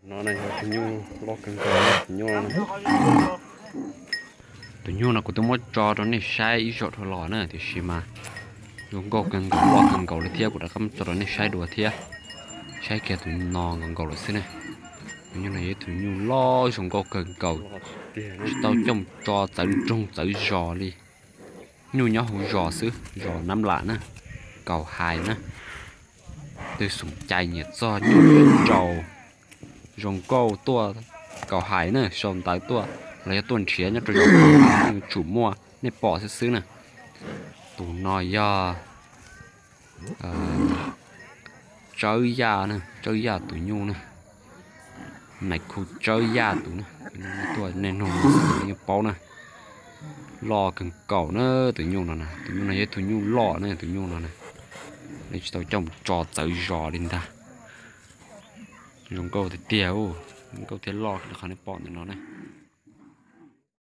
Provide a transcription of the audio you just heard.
No yog tus nyuj loj kawg nkaus, tus nyuj no kuv twb muab tso rau nej saib ib zaug dhau los na, tiam sis mas zoo nkauj kawg nkaus, loj kawg nkaus li thiab, kuv rov qab muab tso rau nej saib dua thiab. Saib kiag tus no nkaus nkaus lawm xwb na. Tus nyuj no yog ib tug nyuj loj zoo nkauj kawg nkaus, tsis tau coj mus tso txawv nroog txawv zos li. Nyuj nyob hauv zos xwb, zos Nab Lam na, Kaus Hais na. Twg xoom cai nyiam txog nyuj rau zoo nkauj tuaj Kaus Hais na, sau ntawv tuaj los yog tuaj nrhiav nyob rau zos Kaus Hais yuav tsum muaj, nej pom xwb xwb na. Tus no yog Tsawb Yaj na, Tsawb Yaj tus nyuj na. Nais khu Tsawb Yaj tus na, tuaj nej nug xwb yeej paub na. Loj kawg nkaus na tus nyuj no na, tus nyuj no yog ib tug nyuj loj na tus nyuj no na. Lawv tsis tau coj mus tso txawv zos li ntag. Zoo nkauj tiag tiag, zoo nkauj thiab loj li qhov nej pom ntawm no na.